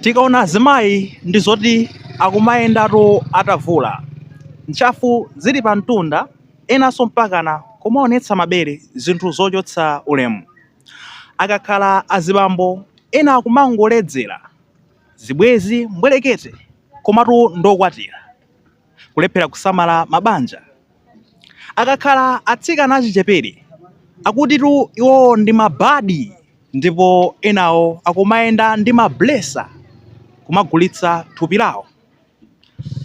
Tikaona azimayi ndi zoti akumayendatu atavula, ntchafu zili pa mtunda, enanso mpakana kumaonetsa mabere, zinthu zochotsa ulemu. Akakhala azibambo ena akumangoledzera, zibwezi mbwerekete komatu ndokwatira, kulephera kusamala mabanja. Akakhala atsikana achichepere akutitu iwowo ndi ma baddie ndipo enawo akumayenda ndi ma blesser kumagulitsa thupi lawo.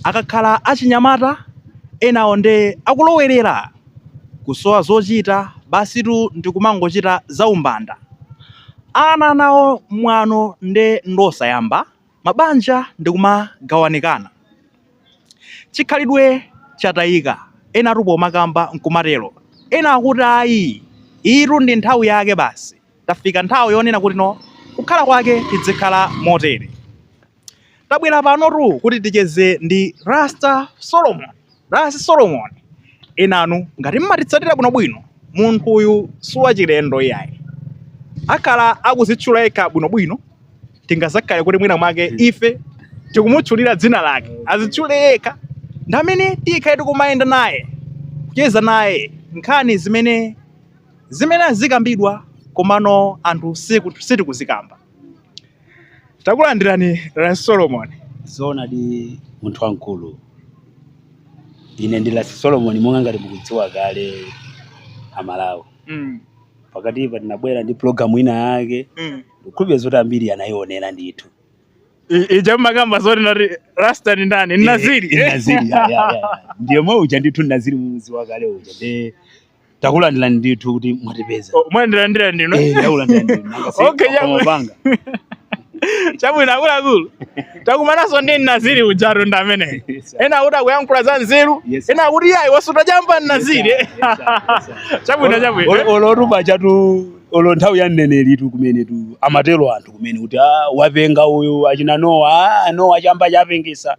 Akakhala achinyamata enawo nde akulowerera, kusowa zochita basitu ndikumangochita zaumbanda. Ana nawo mwano nde ndosayamba, mabanja ndikumagawanikana. Chikhalidwe chatayika, enatu pomakamba nkumatero. Ena akuti ayi, iyitu ndi nthawi yake basi, tafika nthawi yonena kuti no, kukhala kwake tidzikhala motere. Tabwera panotu kuti ticheze ndi Rasta Solomon. Ras Solomon, enanu ngati mmatitsatira bwinobwino, munthu uyu siwachilendo iyayi. Akhala akuzitchula yekha bwinobwino, tingazakhale kuti mwina mwake ife tikumutchulira dzina lake, azitchule yekha. Ndi amene tikhale tikumayenda naye, kucheza naye nkhani zimene zimene azikambidwa komano anthu sitikuzikamba. Takulandirani Ras Solomon. Zoonadi munthu wamkulu, ine ndi Ras Solomon monga ngati mukudziwa kale Amalawi. Pakatipa tinabwera ndi pulogalamu ina yake, ndikukhulupirira zoti ambiri anayionera ndithu. Ija mmakamba zoti nati Rasta ni ndani? Naziri. Naziri, ya. Ndiye mwe uja ndithu Naziri mumudziwa kale uja. Ndiye takulandirani ndithu kuti mwatipeza. Oh, mwandilandira ndinu? Eh, ndakulandirani ndinu. Nanga si Okay, pamopanga. Chabwino akuluakulu. Takumananso ndi Naziri ujatu ndi amene. Ena akuti akuyankhula za nzeru, Yes, sir. ena akuti iyayi wasuta chamba Naziri. Yes, sir. Chabwino chabwino. Olotu pachatu olo nthawi ya mneneritu kumenetu amatero anthu kumene kuti ah, wapenga uyu achina Nowa, ah, Nowa chamba chapengesa.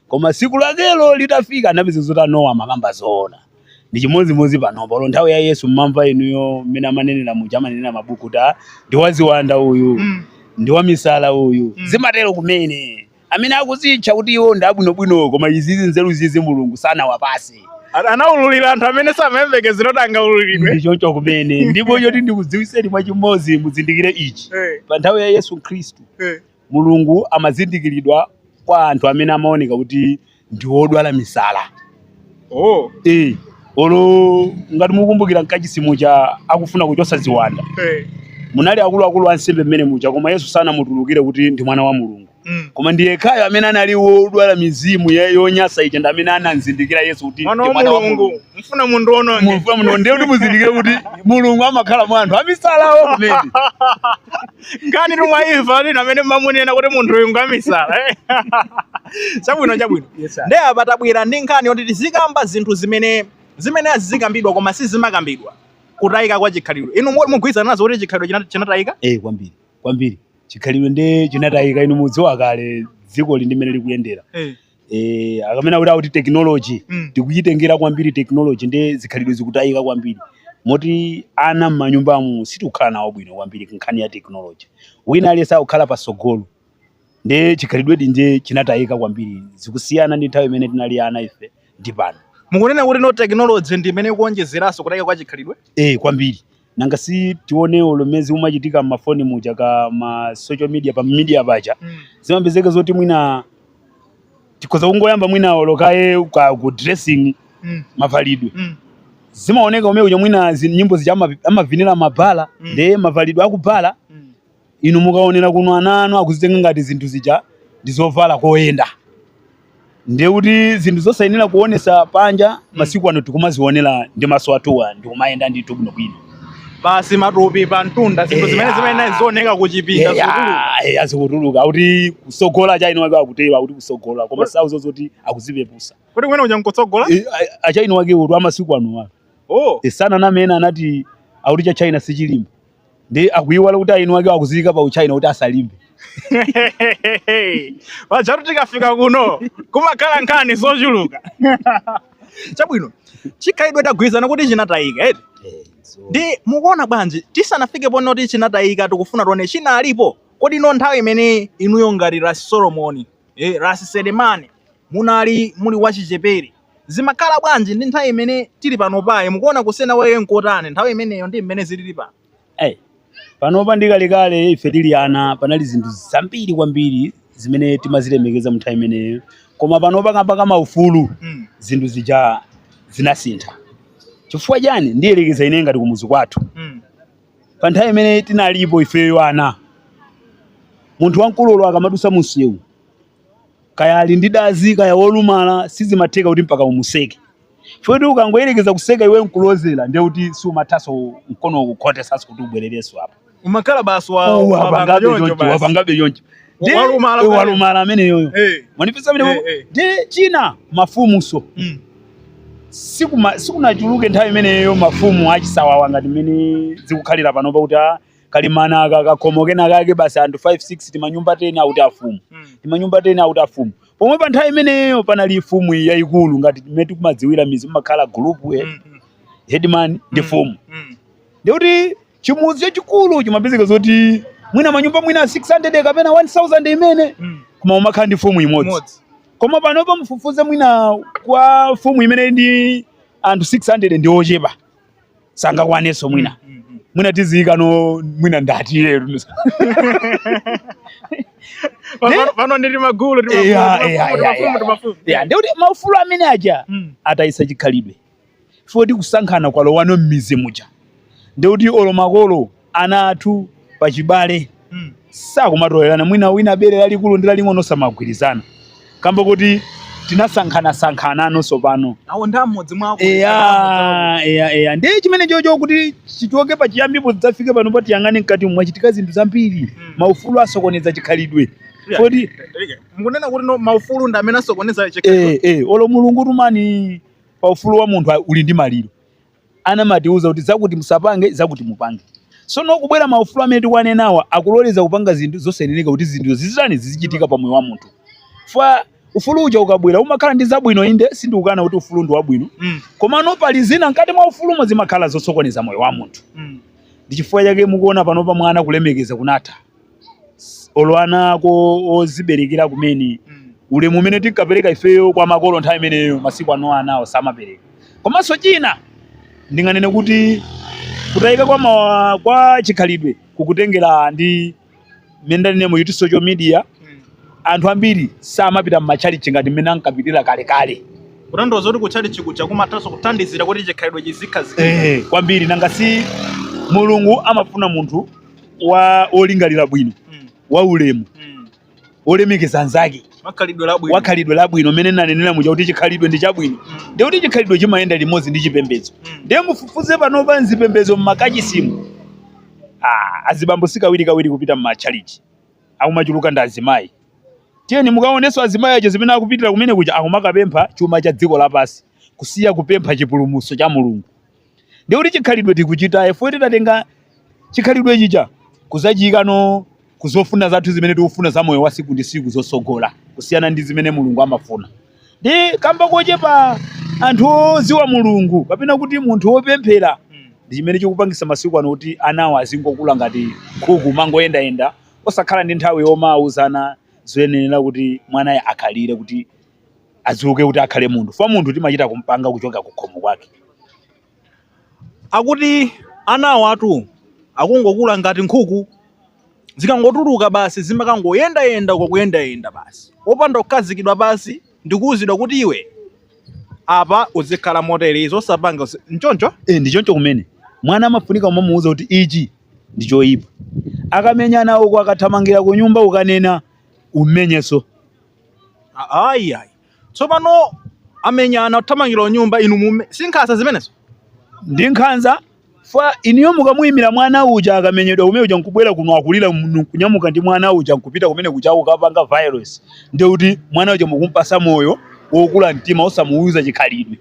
Koma siku lakelo litafika anapeza zoti a Nowa amakamba zoona. Ndi chimodzimodzi panopa olo nthawi ya Yesu mmamva inuyo mmene amanenera muja amanenera mabuku kuti ah, ndi waziwanda uyu, ndi wamisala uyu. Zimatero kumene amene akuzitcha kuti iwo ndi abwinobwino koma izizi nzeru zizi Mulungu sanawapase. Anaululira anthu amene samayembekezera kuti angaululiridwe. Ndi choncho kumene. Ndipo choti ndikudziwiseni mwachimodzi muzindikire ichi. Pa nthawi ya Yesu Khristu Mulungu amazindikiridwa kwa anthu amene amaoneka kuti ndi wodwala misala. Oh. Olo ngati mukumbukira mkachisi muja akufuna kuchosa ziwanda. Munali akuluakulu ansembe mmene muja koma Yesu sanamutulukire kuti ndi mwana wa Mulungu. Koma ndi yekhayo amene anali wodwala mizimu yonyasa ija ndi amene anamzindikira Yesu kuti Mwana ndi wa mwana wa Mulungu. Mulungu. Mfuna mundiononge. Mufuna muno ndiye kuti muzindikire kuti Mulungu amakhala mwa anthu amisalawo kumene. Nkhani tumwaimva ndi amene mamunena kuti munthu uyu ngwamisala. Chabwino chabwino. Yes, sir. Ndiye apa tabwera ndi nkhani yoti tizikamba zinthu zimene zimene azikambidwa koma sizimakambidwa. Kutayika kwa chikhalidwe. Inu mugwirizana nazo kuti chikhalidwe chinatayika? Kwambiri. Kwambiri. Chikhalidwe ndi chinatayika inu mudziwa kale dziko li ndi mmene likuyendera. Akamene akuti akuti technology tikuchitengera kwambiri technology ndi zikhalidwe zikutayika kwambiri. Moti ana m'manyumbamu sitikukhala nawo bwino kwambiri nkhani ya technology. Wina aliyense akukhala patsogolo. Ndi chikhalidwedi ndiye chinatayika kwambiri. Zikusiyana ndi nthawi imene tinali ana ife ndi pano. Mukunena kuti no technology ndi imene ikuonjezeranso kutayika kwa chikhalidwe? Kwambiri. Nanga si tione olo mmene umachitika m'mafoni muja ka ma social media pa media paja. Zimapezeka zoti mwina tikhoza kungoyamba mwina olo kaye ka ku dressing mavalidwe. Zimaoneka umene uja mwina nyimbo zija amavinira mabala, ndiye mavalidwe akubala. Inu mukaonera kuno ana anu akuzitenga ngati zinthu zija ndi zovala koyenda. Ndiye kuti zinthu zosayenera kuonesa panja masiku ano tikumazionera ndi maso athuwa ndikumayenda ndithu bwinobwino. Basi matupi pa mtunda zinthu zimene zimene zioneka kuchipinda zikutuluka. Azikutuluka akuti kusogola achaini wake akutero akuti kusogola koma sauzo zoti akuzipepusa. Kuti kumene uja nkutsogola? Achaini wake utu amasiku ano wake. Oh. Sana namene anati akuti cha China sichilimba. Ndi akuiwala kuti aini wake akuziyika pa uChina kuti asalimbe. Pajatu tikafika kuno kumakhala nkhani zochuluka. Chabwino. Chikhalidwe tagwirizana kuti chinatayika, eti? Ndi mukuona bwanji tisanafike pone kuti chinatayika tikufuna tione chinalipo. Kodi ino nthawi imene inuyo ngati Ras Solomon, Ras Selemani munali muli wachichepere, zimakhala bwanji ndi nthawi imene tili pano payi? Mukuona kusiyana kwake nkotani nthawi imeneyo ndi mmene zilili pano? Eh, panopa ndi kalekale ife tili ana panali zinthu zambiri kwambiri zimene timazilemekeza mu nthawi imeneyo, koma panopa kamba ka maufulu zinthu zija zinasintha. Chifukwa chani? Ndiyelekeza ine ngati kumuzi kwathu pa nthawi imene tinalipo ifeyo ana, munthu wamkulu akamadusa munsewu, kaya ali ndi dazi kaya wolumala, sizimatheka kuti mpaka umuseke. Chifukwa ukangoyerekeza kuseka iwe nkulozera, ndiye kuti siumathaso mkono kukhotesanso kuti ubwererenso apo. Umakhala basi wa wapanga Wapangabe choncho choncho, basi. wapangabe choncho. Walumala pale. Walumala ameneyoyo. Mwanipeza amene Ndi china, mafumuso sikunachuluke nthawi imeneyo mafumu achisawawa ngati mmene zikukhalira panopa, kuti kalimana aka kakhomo kena kake basi anthu 5 6 timanyumba 10 akuti afumu, timanyumba 10 akuti afumu, pomwe pa nthawi imeneyo panali fumu yayikulu ngati mmene tikumadziwira mizi mumakhala gulupu, headman ndi fumu. Ndikuti chimudzi chachikulu chimapezeka zoti mwina manyumba mwina 600 kapena 1000 imene koma umakhala ndi fumu imodzi. Imodzi. Koma panopa mufufuze mwina kwa fumu imene ndi anthu 600 ndi ochepa, sangakwanenso mwina. Mwina tiziyikano mwina ndati lero. Pano ndili magulu timafumu timafumu. Ya, ndikuti maufulu amene aja atayisa chikhalidwe foti kusankhana kwalowano m'mizi muja, ndikuti olo makolo ana athu pachibale sakumatolerana, mwina wina bere lalikulu ndi laling'ono samagwirizana, kamba kuti tinasankhana-sankhana nonso pano. Awo ndi amodzi mwako. Eya, ndi chimene chocho kuti chichoke pachiyambipo zidzafike pano patiyang'ane mkati mwachitika zinthu zambiri. Maufulu asokoneza chikhalidwe foti. Mukunena kuti no maufulu ndi amene asokoneza chikhalidwe? Eh, olo Mulungu tumani pa ufulu wa munthu uli ndi maliro, anamatiuza kuti zakuti musapange, zakuti mupange. Sono kubwera maufulu amene tikuwanenawa akuloleza kupanga zinthu zosayenera kuti zinthu zizitani, zizichitika pa moyo wa munthu. Fa ufulu uja ukabwera umakhala ndi zabwino, inde, sindikukana kuti ufulu ndi wabwino, komano pali zina mkati mwa ufulumo zimakhala zosokoneza moyo wa munthu. Ndi chifukwa chake mukuona panopa mwana kulemekeza kunatha, olo ana ako oziberekera kumene. Ulemu umene tinkapereka ifeyo kwa makolo nthawi imeneyo, masiku ano anawo samapereka. Komanso china ndinganene kuti kutayika kwa chikhalidwe kukutengera ndi mmene ndanenemo kuti social media, anthu ambiri samapita m'matchalichi ngati mmene ankapitira kalekale. Kutanthauza kuti kutchalichi kuja kumathanso kuthandizira kuti chikhalidwe chizikhazikika? Eh, kwambiri. Nanga si Mulungu amafuna munthu wa olingalira bwino, wa ulemu, olemekeza anzake, wakhalidwe labwino. Wakhalidwe labwino, mmene nanenera muja kuti chikhalidwe ndi chabwino. Ndiye kuti chikhalidwe chimayenda limodzi ndi chipembedzo. Ndiye mufufuze panopa mzipembedzo, mmakachisimu, azibambo sikawiri kawiri kupita mmatchalichi, akumachuluka ndi azimayi. Tiyeni mukaonenso azimayi aja zimene akupitira kumene kuja, akumakapempha chuma cha dziko lapansi kusiya kupempha chipulumutso cha Mulungu. Ndiye kuti chikhalidwe tikuchita ifo, titatenga chikhalidwe chija kuzachiyikano kuzofuna zathu zimene tikufuna za moyo wa siku ndi siku zosogola kusiyana ndi zimene Mulungu amafuna, ndi kamba kochepa anthu oziwa Mulungu kapena kuti munthu wopemphera, ndi chimene chikupangisa masiku ano kuti anawo azingokula ngati nkhuku, mangoyendayenda, osakhala ndi nthawi yomauzana zoyenera kuti mwanayo akhalire, kuti adziuke kuti akhale munthu. Fa munthu timachita kumpanga kuchoka kukhomo kwake. Akuti anawo atu akungokula ngati nkhuku, zikangotuluka basi zimakangoyendayenda uko, kuyendayenda basi opanda kukhazikidwa pasi ndikuwuzidwa kuti iwe apa uzikhala motere, izo osapanga nchoncho. E, ndi choncho kumene. Mwana amafunika umamuwuza kuti ichi ndi choyipa. Akamenyana uko, akathamangira ku nyumba ukanena umenyeso. Ayi ayi, tsopano amenyana, kuthamangira nyumba, inu mume, si nkhanza zimenezo? Ndi nkhanza. Fa iniyo mukamuyimira mwana uja akamenyedwa kumene uja nkubwera kuno akulira, kunyamuka ndi mwana uja nkupita kumene kuja ukapanga violence, ndiye kuti mwana uja mukumpasa moyo wokula mtima osamuuza chikhalidwe.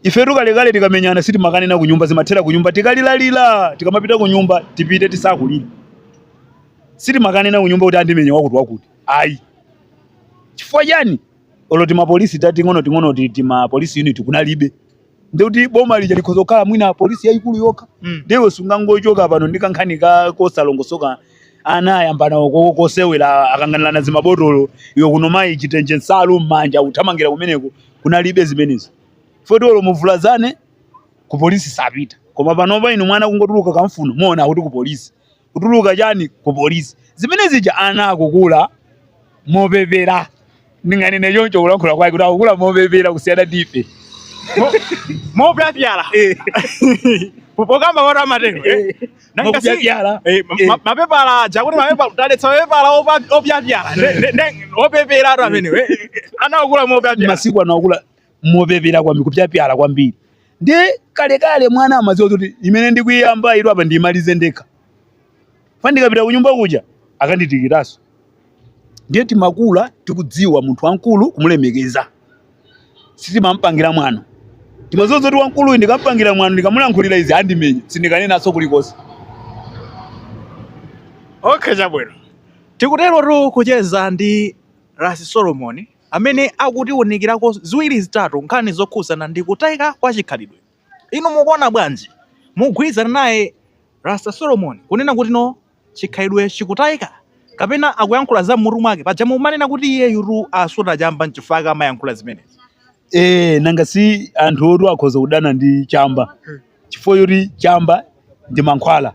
Ifetu kalekale tikamenyana sitimakanena ku nyumba, zimathera ku nyumba. Tikalilalira, tikamapita ku nyumba tipite tisakulira, sitimakanena ku nyumba kuti andimenya wakuti wakuti, ayi. Chifukwa chani? Olo timapolisi tating'ono ting'ono timapolisi unit kunalibe. Ndikuti boma lija likhoza kukhala mwina polisi yayikulu yokha. Ndiwe sungangochoka pano ndi kankhani ka kosalongosoka, ana ayambana uko kosewera, akanganirana zimabotolo, iwe kuno mayi chitenje nsalu m'manja uthamangira kumeneko. Kunalibe zimenezo. Foti olo muvulazane, ku polisi sapita. Koma panopa inu mwana kungotuluka kamfuno, muona akuti ku polisi, kutuluka chani, ku polisi. Zimene zija ana akukula mopepera, ndinganene choncho kulankhula kwake kuti akukula mopepera kusiyana ndi ife. Mopyapyala pokamba kuti amatero, eh? Nanga si- Mopyapyala. Mapepala aja kuti mapepala taletsa, mapepala opyapyala. Opepera atu amenewo, ana akukula mopyapyala. Masiku ano akula mopepera kwambiri, kupyapyala kwambiri. Ndi kalekale mwana amadziwa kuti imene ndikuyamba ilo apa ndiyimalize ndekha, fa ndikapita kunyumba kuja akanditikiraso. Ndiye timakula tikudziwa munthu wamkulu kumulemekeza, sitimampangira mwano. Timadziwa zoti wamkulu uyu ndikampangira mwano, ndikamulankhulira izi andimenya, sindikanenaso kulikonse. Okay, chabwino, tikuterotu kucheza ndi Ras Solomon amene akutiwunikirako ziwiri zitatu nkhani zokhuzana ndi kutayika kwa chikhalidwe. Inu mukuona bwanji? Mugwirizana naye Rasta Solomon kunena kuti no, chikhalidwe chikutayika, kapena akuyankhula za mmutu mwake? Paja mumanena kuti iyeyutu asuta chamba, nchifukwa amayankhula zimenezi. Nanga si anthu otu akhoza kudana ndi chamba chifukwa choti chamba ndi mankhwala.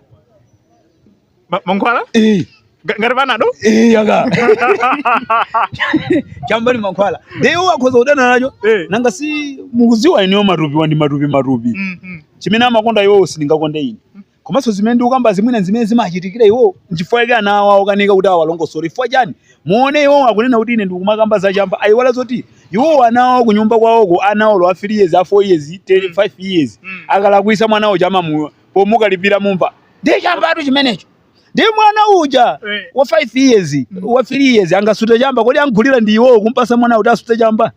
Mankhwala? Eh. Ngati panado? Eh, yaka chamba ndi mankhwala, ndiye iwo akhoza kudana nacho. Nanga si mukuziwa ineyo matupi ndi matupi matupi. Chimene amakonda iwowo sindingakonde ine, komanso zimene ndikukamba zimwina zimene zimachitikira iwo, nchifukwa chake ana awo akukanika kuti awalongosole. Chifukwa chani? Muone, iwowo akunena kuti ine ndikumakamba za chamba, ayiwala zoti iwowo ana awo kunyumba kwawoko, ana olo a 3 years, a 4 years, 10, 5 years, akalakwisa mwana uja amamu pomukalipira mumva ndi chambatu chimenecho. Ndi mwana uja wa 5 years, wa 3 years angasute chamba? Kodi angulira ndi iwowo kumpasa mwana kuti asute chamba?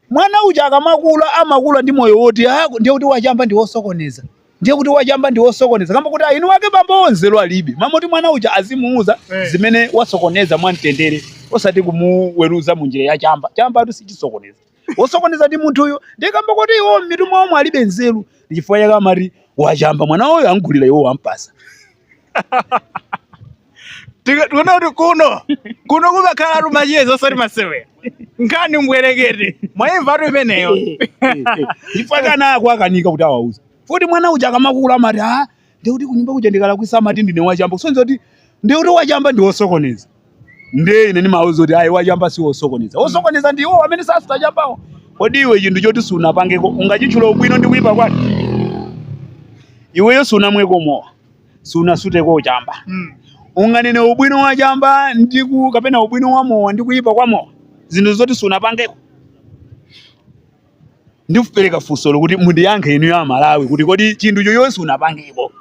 Mwana uja akamakula amakula ndi moyo woti, ah, ndiye kuti wachamba ndi wosokoneza, ndiye kuti wachamba ndi wosokoneza, kamba kuti inu wake bambo onzelo alibe mamoti mwana uja azimuuza zimene wasokoneza mwamtendere, osati kumuweruza munjira ya chamba. Chamba atu sichisokoneza, wosokoneza ndi munthuyo. Ndiye kamba kuti iwo m'mitu mwawo alibe nzeru, ndi chifukwa chake amati wachamba mwana uyo angulira iwo wampasa. Tikuona kuti kuno kumakhala tumacheza osati masewera, nkhani mbwerekete, mwayimvatu imeneyo. Chifukwa kana ako akanika kuti awauza futi mwana uja akamakula amati, ah, ndikuti kunyumba kuja ndikalakwisa amati ndine wachamba, kusonyeza kuti ndikuti wachamba ndi wosokoneza. Ndiye ine ndimawuza kuti ayi, wachamba si wosokoneza, wosokoneza ndi iwo amene sasuta chambawo. Kodi iwe chinthu choti sunapangeko ungachitchula ubwino ndi kuyipa kwake? Iweyo sunamweko mowa, sunasuteko chamba, unganene ubwino wa chamba ndiku kapena ubwino wa mowa ndi kuyipa kwa mowa, zinthu zoti sunapangeko? Ndikupereka funso lokuti mundiyankhe inu ya Malawi kuti kodi chinthu choyonse unapangeko,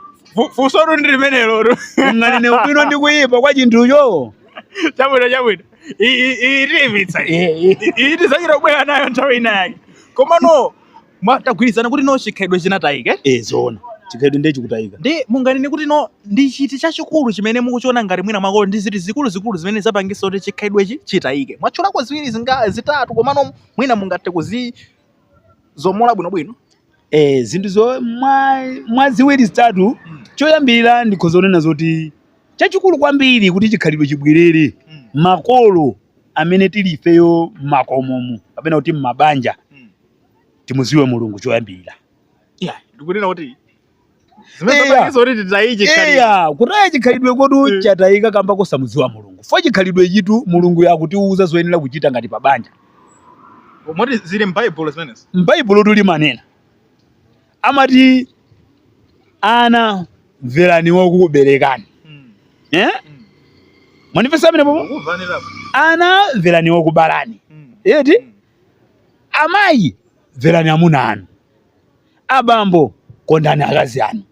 Funsotu ndi limenelo. Unganene ubwino ndi kuyipa kwa chinthucho? Chabwino, iyi tiyimitsa iyi. Iyi tizachita kubwera nayo nthawi ina yake. Komano mwatagwirizana kuti no, chikhalidwe chinatayika, eh? Eh, zoona, chikhalidwe ndiye chikutayika. Ndi munganene kuti no, ndi chiti chachikulu chimene mukuchiona ngati mwina mwako ndi ziti zikuluzikulu zimene zapangisa kuti chikhalidwechi chitayike? Mwatchulako ziwiri zinga zitatu, komano mwina mungathe kuzizomola bwinobwino. Zinthu zo mwa ziwiri zitatu, choyambirira ndikhoza kunena zoti chachikulu kwambiri kuti chikhalidwe chibwerere, makolo amene tili ifeyo m'makomomu kapena kuti m'mabanja, timuziwe Mulungu choyambirira. Yeah, ndikunena kuti zimene zapangisa kuti titaye chikhalidwe. Eya, kutaya chikhalidwe kotu chatayika kamba kosamudziwa Mulungu. Fo chikhalidwe chitu Mulungu akutiuza zoyenera kuchita ngati pa banja. Moti zili m'Baibulo zimenezi? M'Baibulo tulimanena, amati, "Ana, mverani wokukuberekani." Eh? Mwanimvesa amene popo? Ukuvanirapo. Ana, mverani wokubalani. Eti? Amayi, mverani amuna anu. Abambo, kondani akazi anu.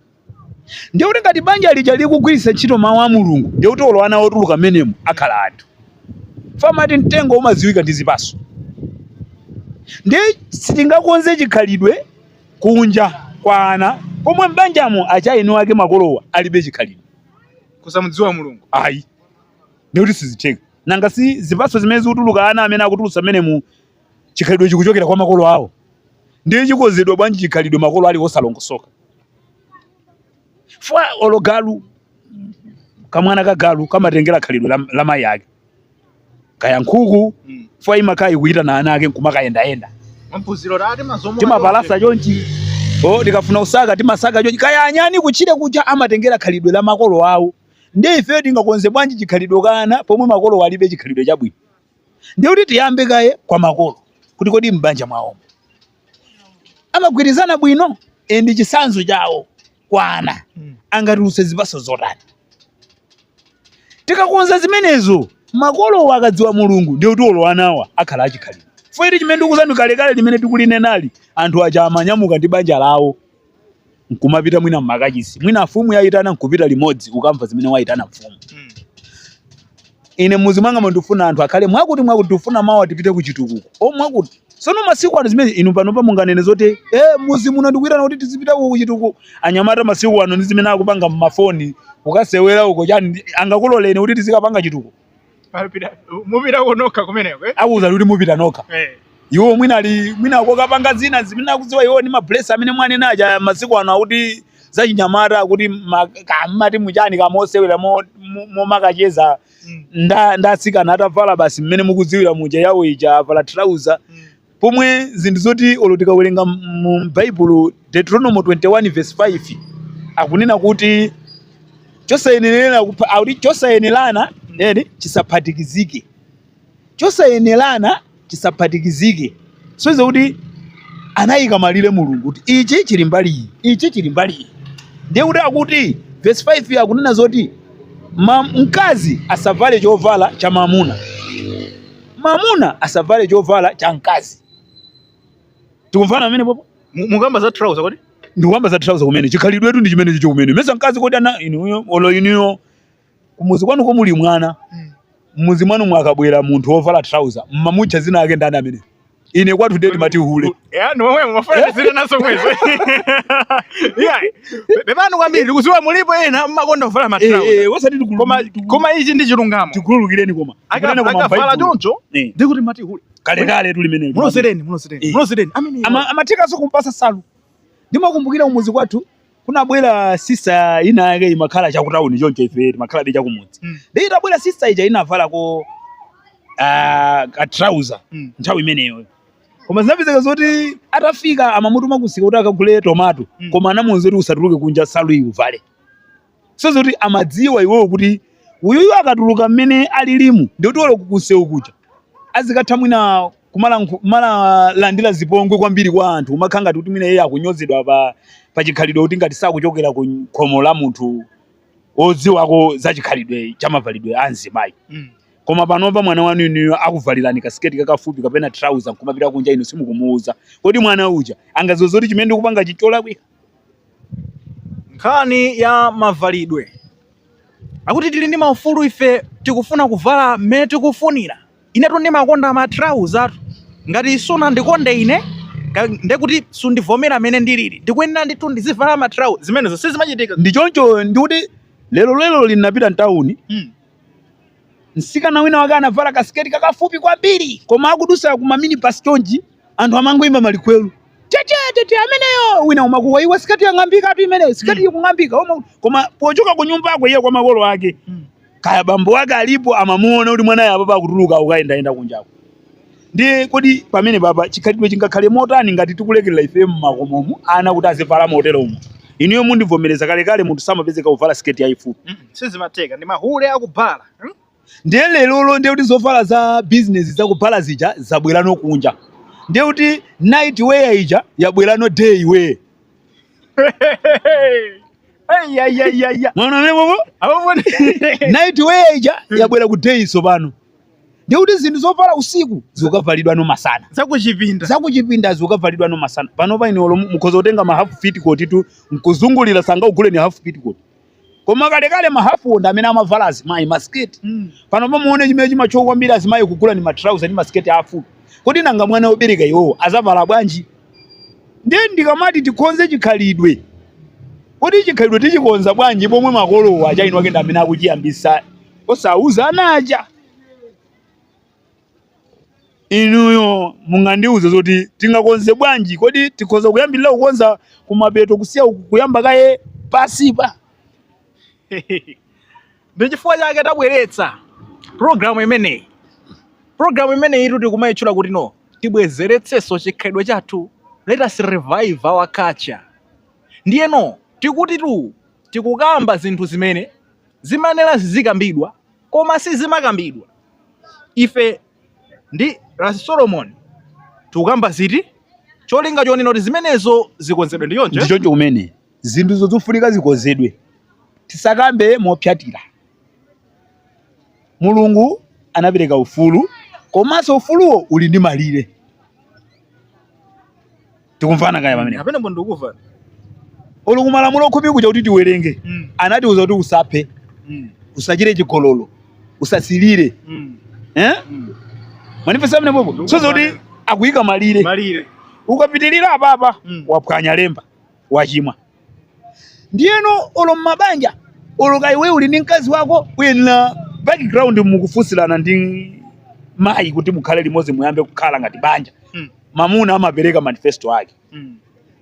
Ndiye kuti ngati banja lija likugwiritsa ntchito mawu a Mulungu, ndiye kuti olo ana otuluka menemo akhala anthu. Famati mtengo umadziwika ndi zipaso. Ndiye sitingakonze chikhalidwe kunja kwa ana pomwe m'banjamo achaini wake makolowa alibe chikhalidwe. Kusamudziwa Mulungu. Ayi, ndiye kuti sizitheka. Nanga si zipaso zimene zikutuluka, ana amene akutulutsa menemu, chikhalidwe chikuchokera kwa makolo awo. Ndiye chikonzedwa bwanji chikhalidwe makolo ali osalongosoka? Fwa olo galu, kamwana ka galu kamatengera khalidwe la mayi ake, kaya nkhuku. Fwa imakhala ikuitana ana ake nkumakayendayenda. Maphunziro tati mazomo. Timapalasa chonchi, o tikafuna kusaka timasaka chonchi, kaya anyani kutchire kuja amatengera khalidwe la makolo awo. Ndiye ife tingakonze bwanji chikhalidwe kana pomwe makolo alibe chikhalidwe chabwino? Ndiye kuti tiyambe kaye kwa makolo, kuti kodi m'banja mwawomo amagwirizana bwino ndi chitsanzo chawo kwa ana angatulutse zipatso zotani? Tikakonza zimenezo, makolowo akadziwa Mulungu, ndiye kuti olo anawa akhala achikhalidwe. Fo chimene ndikuuzani, kalekale limene tikulinenali, anthu aja amanyamuka ndi banja lawo nkumapita mwina mmakachisi, mwina mfumu yayitana, nkupita limodzi ukamva zimene wayitana mfumu. Ine muzi mwanga ndifuna anthu akhale mwakuti mwakuti, tifuna mawa tipite ku chitukuko o mwakuti. Sono masiku ano zimene inu panopa munganene zoti muzi muno ndikuyitana kuti tizipita uko kuchitukuko, anyamata masiku ano ndi zimene akupanga mmafoni, kukasewera uko chani, angakuloleni kuti tizikapanga chitukuko? Mupita nokha kumeneko, eh? Akuwuza kuti mupita nokha. Iwo mwina ali mwina akokapanga zina zimene akudziwa iwo ndi mablesa amene mwanena aja masiku ano, akuti zachinyamata, akuti kamati muchani kamosewera momakacheza nda atsikana atavala basi mmene mukudziwira muja yawo ija, avala trouser. Pomwe zinthu zoti olo tikawerenga mu Baibulo, Deuteronomy 21 verse 5 akunena kuti chosayenerera akuti chosayenerana eni chisaphatikizike, chosayenerana chisaphatikizike. Soiza kuti anayika malire Mulungu kuti ichi chili mbali iyi, ichi chili mbali iyi. Ndiye kuti akuti verse 5 akunena zoti mkazi asavale chovala cha mamuna, mamuna asavale chovala cha mkazi. Tikumvana pamene popo? Mukamba za trouser kodi? Ndikuyamba za trouser kumene. Chikhalidwetu ndi chimene chicho kumene mesa mkazi kodi ana inuyo, olo inuyo kumuzi kwanu komuli mwana, mmuzi mwanu mwakabwera munthu wovala trouser, mmamutcha zina ake ndani amene? Ine kwathu ndiye timati hule. Ya, ndi momwe mumafuna zina naso mwezi. Yeah. Pepani kwambiri, ndikudziwa mulipo ena mmakonda kuvala ma trouser. Osati Koma ichi ndi chilungamo. Tikhululukireni, koma tikunena koma Akavala m'Baibulo. choncho ndikuti mati hule. Kalekale tu limene Mulozereni, mulozereni. Mulozereni. Amene Amathekanso kumpasa salu. Ndimakumbukira umuzi kwathu kunabwera sister ina yake, imakhala chakutawuni choncho, ife timakhalabe chakumudzi. Ndi itabwera sister ija inavalako ka trouser nthawi imeneyo, koma zinapezeka zoti atafika amamutuma kusika kuti akagule tomato, koma anamuwuza kuti usatuluke kunja, salu iyi uvale. So zoti amadziwa iwowo kuti uyuyu akatuluka mmene alilimu, ndikuti olo kusewu kuja azikatha mwina kumalandira zipongwe kwambiri kwa anthu, umakhala ngati kuti mwina iye akunyozedwa pa chikhalidwe, kuti ngati sakuchokera ku khomo la munthu wodziwako za chikhalidwe cha mavalidwe a mzimayi. Koma panopa mwana wanu inuyo akuvalirani kasiketi kakafupi kapena trouser nkumapita kunja, inu simukumuuza. Kodi mwana uja angadziwe zoti chimene ndikupanga chicholakwika? Nkhani ya mavalidwe, akuti tili ndi maufulu ife, tikufuna kuvala mmene tikufunira. Inetu ndimakonda ma trouser. Ngati sunandikonde ine ndekuti sundivomera mmene ndilili, ndikuyenera ndithu ndizivala ma trouser. Zimenezo sizimachitika. Ndi choncho, ndikuti lero lero linapita mtawuni, msikana wina wake anavala kasiketi kakafupi kwambiri, koma akudusa kuma minibus chonchi, anthu amangoimba malikwelu, tete tete, ameneyo wina umakuwa, iwe siketi yang'ambika tu imeneyo, siketi ikung'ambika. Koma pochoka ku nyumbako iye kwa makolo ake, kaya bambo wake alipo, amamuona kuti mwanayo apapa akutuluka ukayendayenda kunjako. Ndiye kodi pamene papa chikhalidwe chingakhale motani ngati tikulekerera ife mmakomomu ana kuti azivala moteromo? Inuyo mundivomereza, kalekale munthu samapezeka kuvala siketi yayifupi. Sizimatheka, ndi mahule akubhala, Ndiye lerolo ndiye kuti zovala za business zakubhala zija zabwerano kunja, ndiye kuti night wear ija yabwerano day wear. Ayayayaya. Mwana amene popo Apo night wear ija yabwera ku day sopano, ndiye kuti zinthu zovala usiku zikukavalidwa no masana. Zakuchipinda. Zakuchipinda zikukavalidwa no masana. Panopa ine olo mukhoza kutenga ma half petticoat tu nkuzungulira, sangaugule ni half petticoat. Koma kalekale ma half ndi amene amavala azimayi, masiketi. Panopa muone chimene chimachoka kwambiri azimayi kugula ni matrauza ndi masiketi afupi. Kodi nanga mwana wobereka iwowo azavala bwanji? Ndiye ndikamati tikonze chikhalidwe, kodi chikhalidwe tichikonza bwanji pomwe makolowo aja inu ake ndi amene akuchiyambisa osauza ana aja? Inuyo mungandiuze zoti tingakonze bwanji? Kodi tikhoza kuyambirira kukonza kumapeto kusiya kuyamba kaye pasipa? Ndi chifukwa chake tabweretsa programu imeneyi. Programu imeneyi tikumayitchula kuti no, tibwezeretsenso chikhalidwe chathu, let us revive our culture. Ndiyeno tikuti tu tikukamba zinthu zimene zimayenera zizikambidwa koma sizimakambidwa. Ife ndi Ras Solomon tikukamba ziti cholinga chonena kuti zimenezo zikonzedwe. Ndi choncho? Ndi choncho kumene zinthuzo zofunika zikonzedwe, tisakambe mopyatira. Mulungu anapereka ufulu, komanso ufuluwo uli ndi malire. Tikumvana kaya pamene? Pamenepo ndikuva. Olo kumalamulo 10 kuja kuti tiwerenge, anatiuza kuti usaphe, usachite chigololo, usasilire. Eh? Manifesto amene popo so zoti akuyika malire. Malire. Ukapitirira apapa, waphwanya lemba, wachimwa. Ndiyeno olo mmabanja, olo kaiwe uli ndi mkazi wako, uyenera background mukufunsirana ndi mayi kuti mukhale limodzi, muyambe kukhala ngati banja. Mamuna amapereka manifesto ake,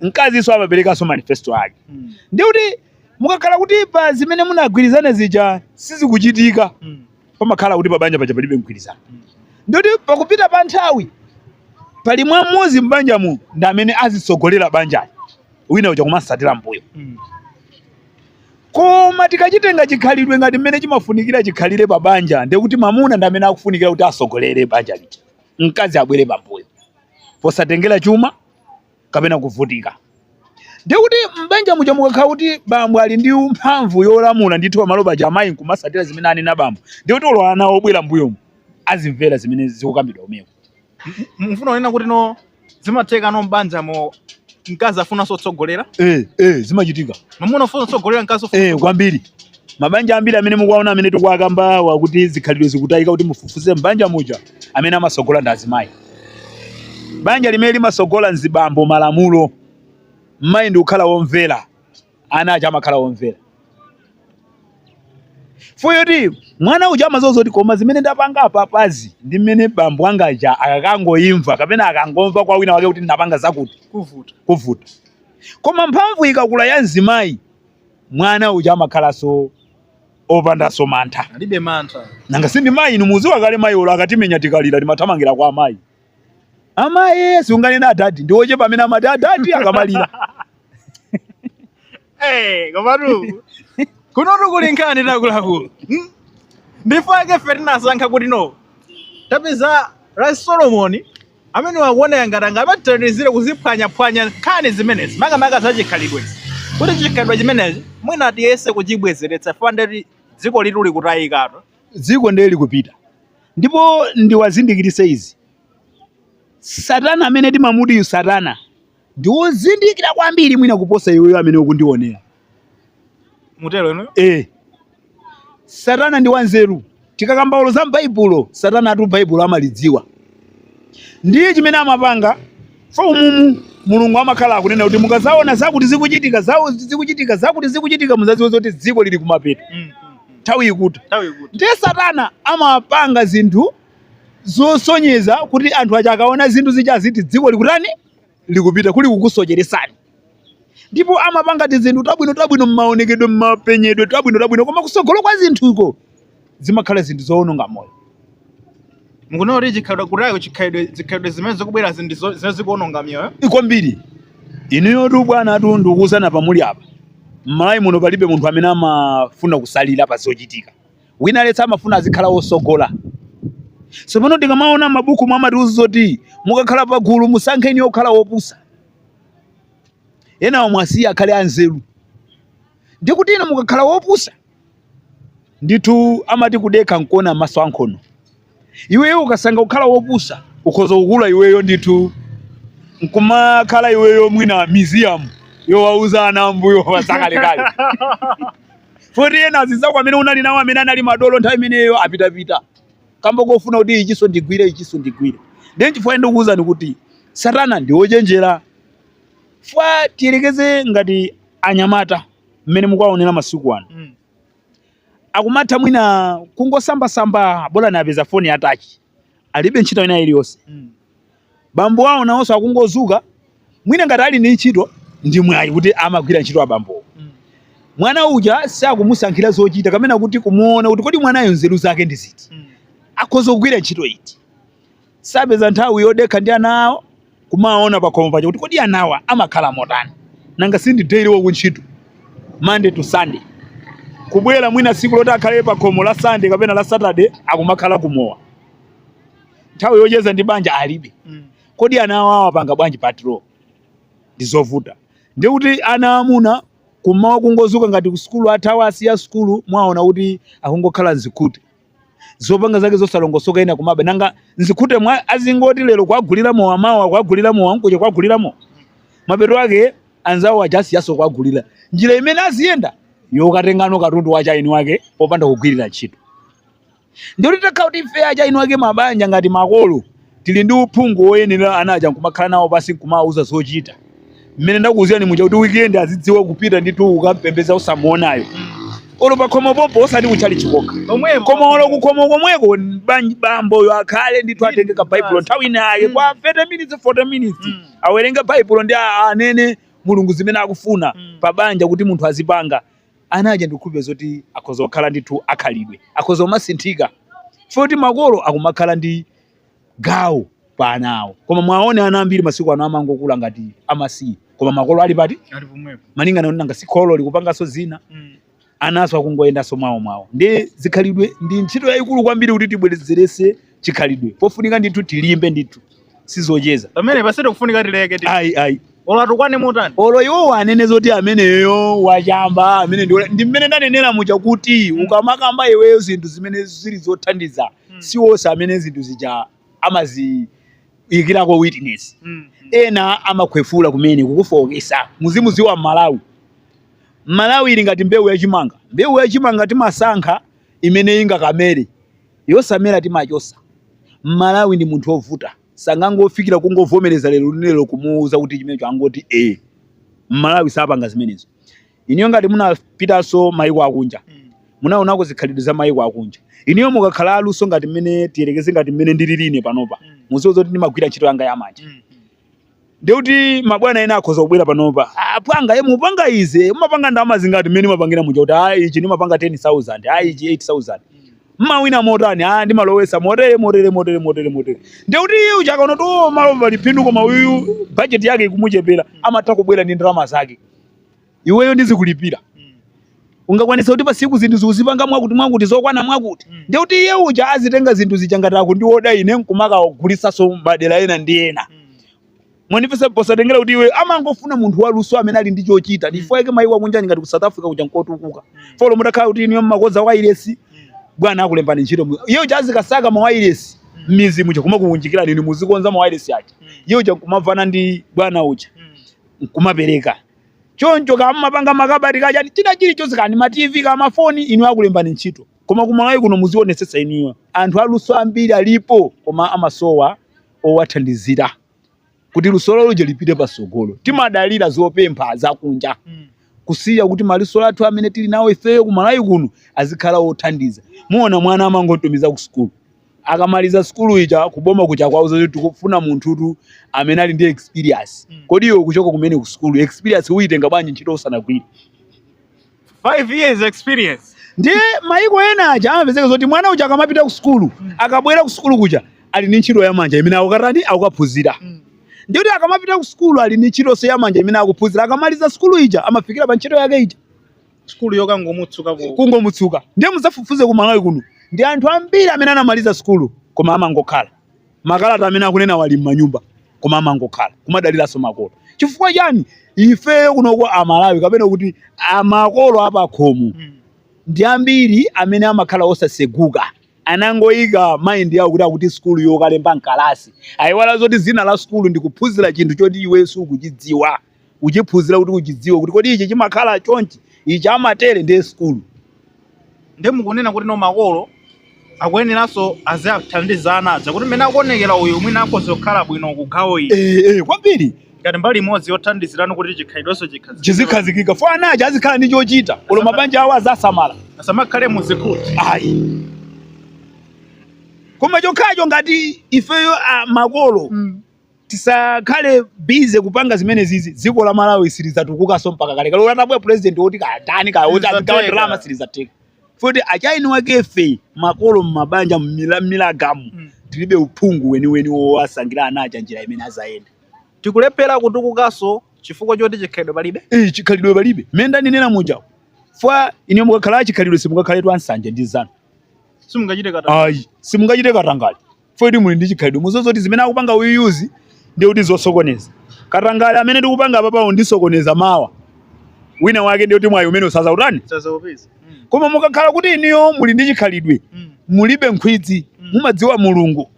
mkazinso amaperekanso manifesto ake. Ndi kuti mukakhala kuti pa zimene munagwirizana zija sizikuchitika, pamakhala kuti pabanja paja palibe mgwirizano. Ndikuti pakupita pa nthawi pali mwamodzi m'banjamo ndi amene azitsogolera banjali, wina uja kumasatira mbuyo. Koma tikachitenga chikhalidwe ngati mmene chimafunikira chikhalire pa banja, ndikuti mamuna ndi amene akufunikira kuti asogolere banja lija, mkazi abwere pambuyo posatengera chuma kapena kuvutika. Ndikuti m'banja muja mukakhala kuti bambo ali ndi mphamvu yolamula ndithu pamalo paja, amayi nkumasatira zimene anena bambo, ndikuti olo ana obwera mbuyomu azimvera zimene zikukambidwa kumeko. Mufuna kunena kuti no, zimatheka no m'banjamo mkazi afunanso kutsogolera? Eh, zimachitika. Mamuna ufuna kutsogolera, mkazi ufuna? Eh, kwambiri. Mabanja ambiri amene mukuwaona, amene tikuwakamba wakuti zikhalidwe zikutayika, kuti mufufuze m'banja muja, amene amasogola ndi azimayi. Banja limene limasogola mzibambo malamulo, mayi ndi kukhala womvera, ana aja amakhala womvera. Fuyoti mwana uja amazoza kuti koma zimene ndapanga apapazi ndi mmene bambo anga aja akakangoimva kapena akangomva kwa wina wake kuti ndinapanga zakuti, kuvuta. Kuvuta. Koma mphamvu ikakula ya mzimayi, mwana uja amakhalanso opandanso mantha. Alibe mantha. Nanga sindi mayi? Inu muziwa kale mayi, olo akatimenya tikalira timathamangira kwa amayi. Amayi siunganena adadi, ndi ochepa amene amati adadi akamalira. Eh, komatu kunotu kuli nkhani takuluakulu. Ndipo ake ife tinasankha kuti no, tapeza Ras Solomon amene wakuoneka ngati angamathandizire kuziphwanyaphwanya nkhani zimenezi, makamaka za chikhalidwezi, kuti chikhalidwe chimenechi mwina tiyese kuchibwezeretsa fandeti dziko litu likutayikatu. Dziko ndiye likupita, ndipo ndiwazindikirise izi: Satana amene timamuti Satana ndi wozindikira kwambiri mwina kuposa iweyo amene ukundionera. Mutero inu? Eh, Satana ndi wanzeru. Tikakamba olo za m'Baibulo, Satana atu Baibulo amalidziwa. Ndiye chimene amapanga fa umumu, Mulungu amakhala akunena kuti mukazaona zakuti zikuchitika, zawo zikuchitika, zakuti zikuchitika, muzadziwe zoti dziko lili kumapeto, nthawi ikuti. Nthawi ikuti. Ndiye Satana amapanga zinthu zosonyeza kuti anthu aja akaona zinthu zija aziti dziko likutani, likupita, kuli kukusocheresani. Ndipo amapanga tizinthu tabwino tabwino mmaonekedwe, mmapenyedwe tabwino tabwino, koma kusogolo kwa zinthuko zimakhala zinthu zowononga moyo. Mukunena kuti chikhalidwe kutayiko, chikhalidwe, zikhalidwe zimene zikubwera ndi zimene zikuononga miyoyo? Kwambiri. Inuyo tu bwana tu, ndikukuwuzana pamuli apa, m'Malawi muno palibe munthu amene amafuna kusalira pa zochitika. Wina aliyense amafuna azikhala wosogola. Tsopano tikamaona mabuku mwamatiuza zoti mukakhala pagulu musankheni okhala wopusa, enawo mwasiya akhale anzeru. Ndikuti inu mukakhala wopusa ndithu, amati kudekha nkuona maso ankhono. Iweyo ukasankha kukhala wopusa, ukhoza kukula iweyo ndithu nkumakhala iweyo mwina museum yowauza ana ambuyo pasakalekale, poti ena azinzako amene unali nawo, amene anali madolo nthawi imeneyo, apitapita kamba kofuna kuti ichiso ndigwire, ichiso ndigwire. Ndiye chifukwa ndikuwuzani kuti Satana ndi wochenjera. Fwa tiyelekeze ngati anyamata mmene mukuwaonera masiku ano, akumatha mwina kungosambasamba, bola napeza foni ya touch. Alibe ntchito ina iliyonse. Bambo awo nawonso akungozuka, mwina ngati ali ndi ntchito ndi mwayi kuti amagwira ntchito abambowo. Mwana uja sakumusankhira zochita kapena kuti kumuona kuti kodi mwanayo nzeru zake ndi ziti, akhoza kugwira ntchito iti. Sapeza nthawi yodekha ndi ana awo kumaona pakhomo paja kuti kodi anawa amakhala motani. Nanga si ndi daily wakuntchito Monday to Sunday, kubwera mwina tsiku loti akhale pakhomo la Sunday kapena la Saturday akumakhala kumowa, nthawi yocheza ndi banja alibe. Kodi ana awo awapanga bwanji patrol? Ndi zovuta. Ndiye kuti ana amuna kumawa kungozuka ngati kusukulu athawa asiya sukulu, mwaona kuti akungokhala mzikhute, zopanga zake zosalongosoka, ena kumaba. Nanga mzikhute mwa azingoti lero kwagulira mowa, mawa kwagulira mowa, nkuja kwagulira mowa, mapeto ake anzawo aja asiyaso kwagulira. Njira imene aziyenda yokatengano katundu wa chaini wake popanda kugwirira ntchito. Ndikuti takhala kuti ife achaini wake mabanja ngati makolo tili ndi uphungu woyenera, ana aja nkumakhala nawo pasi nkumawauza zochita mmene ndakuwuzirani muja, kuti weekend azidziwa kupita ndithu ukampembeza usamuonayo olo pakhomo pompo, osati kutchalitchi kokha Pomwepo. koma olo kukhomo komweko, bamboyo akhale ndithu atenge ka Baibulo nthawi ina yake kwa 30 minutes, 40 minutes, awerenge Baibulo ndi anene Mulungu zimene akufuna pa banja kuti munthu azipanga. Ana aja ndikukhulupirira zoti akhoza kukhala ndithu akhalidwe, akhoza kumasinthika chifukwa kuti makolo akumakhala ndi gawo pa ana awo. Koma mwaone ana ambiri masiku ano amangokula ngati amasiye, koma makolo ali pati? Ali pomwepo. Malingana ndi nanga si kholo likupanganso zina, anaso akungoyendanso mwawo mwawo. Ndi zikhalidwe ndi ntchito yayikulu kwambiri kuti tibwerezerese chikhalidwe, pofunika ndithu tilimbe ndithu, sizocheza. Pamene pasete kufunika tileke ti. Ayi, ayi. Olo atukwane motani. Olo iwowo anene zoti ameneyo wachamba, amene ndi mmene ndanenera muja kuti ukamakamba iweyo zinthu zimene zili zothandiza, si onse amene zinthu zija amaziyikirako witness. Ena amakhwefula kumene kukufowokesa. Muzimuziwa Mmalawi, Mmalawi ili ngati mbewu yachimanga. Mbewu yachimanga timasankha imene ingakamere, yosamera timachosa. Mmalawi ndi munthu wovuta, sangangofikira kungovomereza lero lero kumuuza kuti chimenecho angoti e. Mmalawi sapanga zimenezo. Iniyo ngati munapitanso maiko akunja, munaonako zikhalidwe za maiko akunja. Iniyo mukakhala aluso ngati mmene tiyerekeze ngati mmene ndilili ine panopa, muziwe zoti ndimagwira ntchito yanga yamanja, ndikuti mabwana ena akhoza kubwera panopa, "Ah, pwanga ye mupanga ize mumapanga ndalama zingati?" Mmene mumapangira muja kuti, "Ah, ichi ndimapanga 10,000, ah, ichi 8000." "Mmawina motani?" "Ah, ndimalowesa motere, motere, motere, motere, motere." Ndikuti iye uja akaona kuti oh, malo pali phindu koma uyu budget yake ikumuchepera, amatha kubwera ndi ndalama zake, "Iweyo ndizikulipira, ungakwanisa kuti pasiku zinthu zikuzipanga mwakuti mwakuti zokwana mwakuti?" Ndikuti iye uja azitenga zinthu zija ngati akundioda ine nkumakawagulitsanso madera ena ndi ena. Mwanipesa? Posatengera kuti iwe, amangofuna munthu waluso amene ali ndi chochita. Ndifo yake maiko akunja ngati ku South Africa kuja nkotukuka. Folo mutakhala kuti inuyo mmakonza wireless, bwana akulembani ntchito, iye uja azikasaka ma wireless m'mizi muja kumakuunjikirani inu muzikonza ma wireless aja, iye uja nkumavana ndi bwana uja nkumapereka choncho. Kamapanga makabati kachani, china chilichonse, kani ma TV, ka mafoni, inu akulembani ntchito. Koma kumalawi kuno muzionetsetsa inuyo, anthu aluso ambiri alipo koma amasowa owathandizira kuti luso loluje lipite pasogolo. Timadalira zopempha zakunja, kusiya kuti maluso athu amene tili nawo ifeyo kumalawi kuno azikhala othandiza. Muona mwana amangotumiza ku sukulu, akamaliza sukulu ija kuboma kuja kwauza kuti tikufuna munthutu amene ali ndi experience. Kodi iwe kuchoka kumene ku sukulu, experience uyitenga bwanji ntchito usanagwire? 5 years experience. Ndiye maiko ena aja amapezeka zoti mwana uja akamapita ku sukulu, akabwera ku sukulu kuja ali ndi ntchito yamanja imene akukatani, akukaphunzira. Ndiye kuti akamapita ku sukulu ali ndi ntchitonso yamanja imene akuphunzira, akamaliza sukulu ija amafikira pa ntchito yake ija. Sukulu yokangomutsuka ku Kungomutsuka. Ndiye mudzafufuze ku Malawi kuno, ndi anthu ambiri amene anamaliza sukulu koma amangokhala. Makalata amene akunena wali m'manyumba koma amangokhala kumadaliranso makolo. Chifukwa chani? Ifeyo kunoko Amalawi kapena kuti amakolo apakhomo ndi ambiri amene amakhala osaseguka, anangoyika mind yawo kuti akuti sukulu yokalemba mkalasi, ayiwala zoti zina la sukulu ndi kuphunzira chinthu choti iwe sukuchidziwa, uchiphunzira kuti uchidziwe kuti kodi ichi chimakhala chonchi, ichi amatere, ndiye sukulu. Ndiye mukunena kuti no, makolo akuyeneranso azithandizana aja kuti mmene akuonekera uyu mwina akhoza kukhala bwino ku gawo ili. Eh, kwambiri. Ngati mbali imodzi yothandizirana kuti chikhalidwenso chikhazikike. Chizikhazikika fo ana aja azikhala ndi chochita, olo mabanja awo azasamala. Asamakhale muzikhuti. Ayi. Koma chokhacho ngati ifeyo makolo tisakhale busy kupanga zimene zizi, dziko la Malawi silidzatukukanso mpaka kalekale. Olo atabwera president woti katani kaya woti azigawa Silidzateka. ndalama, silidzateka. Foti achaini wakefe makolo mmabanja mmilagamu tilibe uphungu weniweni wowasangira ana aja njira imene azayenda. Tikulephera kutukukanso chifukwa choti chikhalidwe palibe. Eh, chikhalidwe palibe. Mmene ndanenera muja, fwa ine mukakhala achikhalidwe simungakhaletu ansanje ndi zanu. Simungachite kata. Ayi, simungachite katangale. Foti muli ndi chikhalidwe, muzozoti zimene akupanga uyuzi ndi kuti zosokoneza. Katangale amene ndikupanga apapawo ndisokoneza mawa wina wake, ndi kuti mwayi umene usaza utani. Sazawupeza. Koma mukakhala kuti iniyo muli ndi chikhalidwe, mulibe nkhwidzi, mumadziwa Mulungu,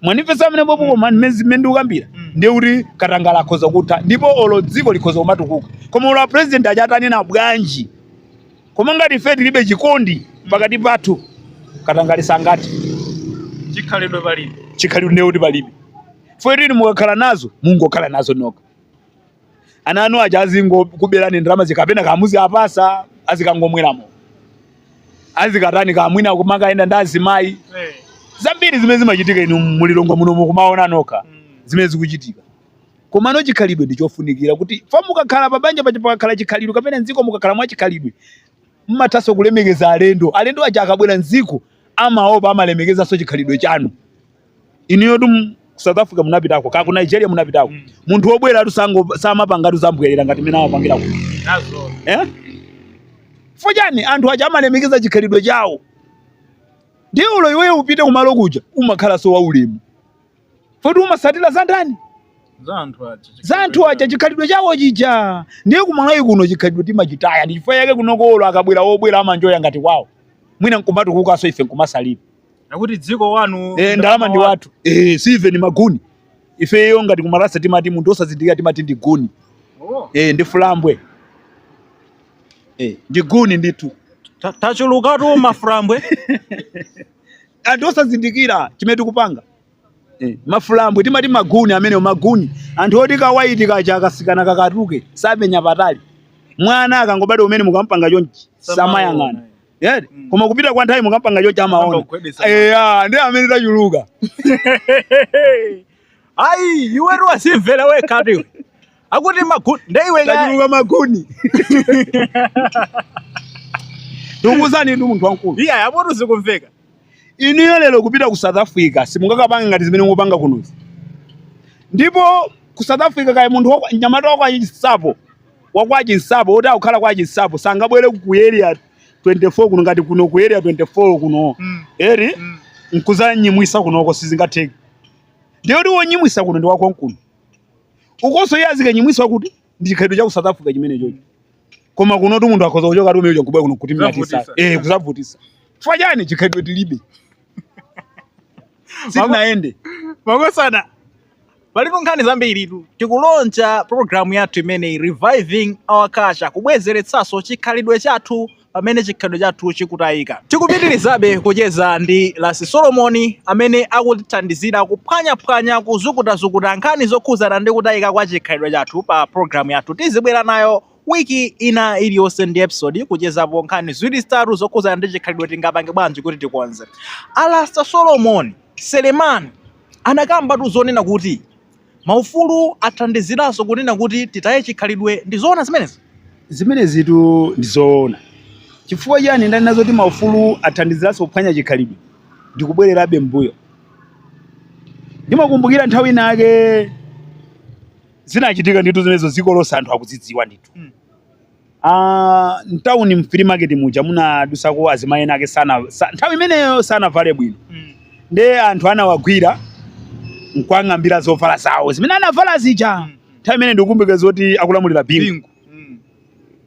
mwanimvetsa amene popo? Koma mmene ndikukambira, ndiye kuti katangale akhoza kutha ndipo olo dziko likhoza kumatukuka. Koma olo president aja atanena bwanji, koma ngati ife tilibe chikondi pakati pathu, katangale sangati. Chikhalidwe palibe. Chikhalidwe ndiye kuti palibe. Fo inu mukakhala nazo, mungokhala nazo nokha. Ana anu aja azingokuberani ndalama zikapena kamuzi apasa, azikangomweramo, azikatani, kamwina kumakaenda ndi azimayi. Zambiri zimene zimachitika inu mulilongwe muno mukumaona nokha zimene zikuchitika. Komano chikhalidwe ndi chofunikira kuti fa mukakhala pabanja paja pakakhala chikhalidwe, kapena mdziko mukakhala mwa chikhalidwe, mmathanso kulemekeza alendo. Alendo aja akabwera mdziko amaopa, amalemekezanso chikhalidwe chanu. Inuyo tu ku South Africa munapitako, ka ku Nigeria munapitako, munthu wobwera atu sango samapangatu zambwerera ngati mmene amapangira kuno. Nazo. Eh, chifukwa chani? Anthu aja amalemekeza chikhalidwe chawo. Ndiye ulo iweyo upite kumalo kuja umakhala so waulemu, foti umasatira za ndani? Za anthu aja. Za anthu aja, chikhalidwe chawo chija. Ndiye kumalawi kuno chikhalidwe timachitaya, ndi chifukwa yake kunoko olo akabwera wobwera amanjoya ngati kwawo, mwina nkumatukukanso, ife nkumasalira. Akuti dziko wanu. Eh, ndalama ndi wathu. Eh, si ife ni maguni. Ifeyo ngati kumalasa timati munthu osazindikira timati ndi guni. Oh. Eh, ndi fulambwe. Eh, ndi guni ndithu. Tachulukatu mafulambwe. Anthu osazindikira chimene tikupanga. Eh, mafulambwe timati maguni amene maguni. Anthu oti kawaiti kacha akasikana kakatuke samenya patali. Mwana akangobadwa umene mukampanga chonchi samayang'ana. Yeah. Koma kupita kwa nthawi mukampanga chonchi amaona. Kugwedeza. Eh, ah, ndi amene tachuluka. Ayi, iwetu wasimvera wekha iwe. Akuti maguni ndeiwe. Tachuluka maguni. Ndikukuwuzani ndi munthu wamkulu. Iya, apotu zikumveka. Inuyo lero kupita ku South Africa simungakapange ngati zimene mukupanga kunozi. Ndipo ku South Africa kaya munthu mnyamata wakwa Chinsapo, wakwa Chinsapo woti akukhala kwa Chinsapo sangabwere ku Area 24 kuno, ngati kuno ku Area 24 kuno, eri nkuzanyimwisa kunoko, sizingatheke. Ndiye kuti wonyimwisa kuno ndi wakonkuno, ukonso iye azikanyimwisa kuti ndi chikhalidwe cha ku South Africa chimene chocho. Koma kunotu munthu akhoza kuchoka tu umeneyo nkubwera kuno kuti mnyatisa. Kuzavutisa. Eh, kuzavutisa. Chifukwa chani? Chikhalidwe tilibe, sitinayende. Makosana, palipo nkhani zambiritu. Tikulonja programu yathu imeneyi, Reviving Our Culture, kubwezeretsanso chikhalidwe chathu pamene chikhalidwe chathu chikutayika. Tikupitirizabe kucheza ndi Ras Solomon amene akutithandizira kuphwanyaphwanya, kuzukutazukuta nkhani zokhuzana ndi kutayika kwa chikhalidwe chathu. Pa programu yathu tizibwera nayo wiki ina iliyonse ndi episode, kuchezapo nkhani ziwiri zitatu zokhuzana ndi chikhalidwe, tingapange bwanji kuti tikonze. Alasta Solomon Selemani anakamba zonena kuti maufulu athandiziranso kunena kuti titaye chikhalidwe. Ndi zoona zimenezi? Zimenezitu ndi zoona. Chifukwa chani ndanena zoti maufulu athandiziranso kuphwanya chikhalidwe? Ndikubwererabe mbuyo, ndimakumbukira nthawi inake zinachitika ndithu zimenezo, dziko lonse anthu akuzidziwa ndithu. Ah, mtawuni mu Free Market muja munadusako azimayi ena ake sana nthawi imeneyo sanavale bwino, nde anthu anawagwira nkuwang'ambira zovala zawo zimene anavala zija. Nthawi imene ndikukumbukira zoti akulamulira Bingu. Bingu.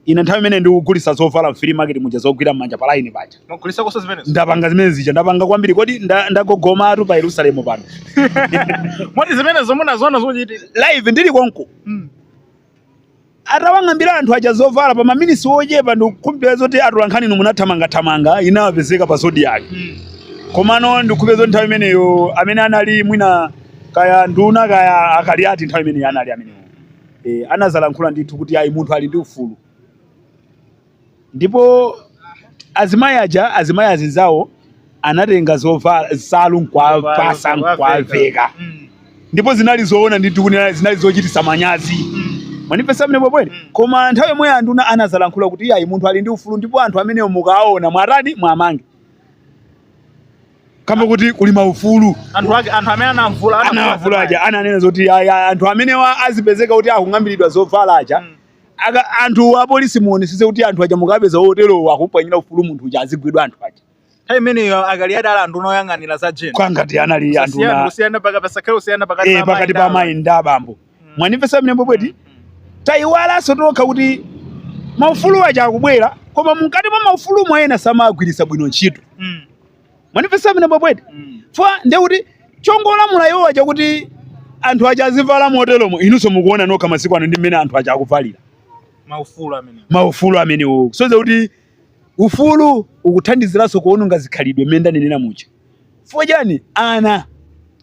Ine nthawi imene ndikugulisa zovala mu Free Market muja, zogwira m'manja pa line paja. Magulisa koso zimenezo? Ndapanga zimene zija, ndapanga kwambiri. Kodi ndagogomatu pa Yerusalemu pano. Moti zimenezo munaziona zochitika? Live, ndili konko. Atawang'ambira anthu aja zovala pa maminisi ochepa, ndikukhulupirira zoti atolankhani inu munathamangathamanga, inawapezeka pa Zodiak. Komano ndikukhulupirira zoti nthawi imeneyo amene anali mwina kaya nduna kaya akaliati nthawi imeneyo anali amenewo, e, anazalankhula ndithu kuti ayi, munthu ali ndi ufulu. Ndipo azimayi aja, azimayi azinzawo Anatenga zovala, nsalu, nkuwapasa, nkuwaveka. Ndipo zinali zoona ndithu kunena zinali zochitisa manyazi. Mwanimvetsa pamenepo bwene? Koma nthawi yomwe anduna anazalankhula kuti iyayi, munthu ali ndi ufulu, ndipo anthu amenewo mukaona mwatani, mwamange, kamba kuti kuli maufulu. Anthu ake, anthu amene anamvula anavula aja ananena zoti aya, anthu amenewa azipezeka kuti akung'ambiridwa zovala aja, aka anthu apolisi muonesese kuti anthu aja mukapeza oterowo akupwanyira ufulu munthu uja, azigwidwa anthu aja. Nthawi imeneyo aKaliati ali anduna oyang'anira za gender. Kwangati anali anduna. Kusiyana paka pasakhale kusiyana pakati pa pakati pa amayi ndi abambo. Mwanimvetsa pamenepo bweti? Tayiwalanso tokha kuti maufulu aja akubwera, koma mkati mwa maufulumo ena samagwiritsa bwino ntchito. Mwanimvetsa pamenepo bweti? Fa ndiye kuti chongolamula iwo aja kuti anthu aja azivala moteromo, inunso mukuona nokha masiku ano ndi mmene anthu aja akuvalira. Maufulu amenewo. Maufulu amenewo kusonyeza kuti ufulu ukuthandiziranso kuononga zikhalidwe mmene ndanenera muja. Chifukwa chani? Ana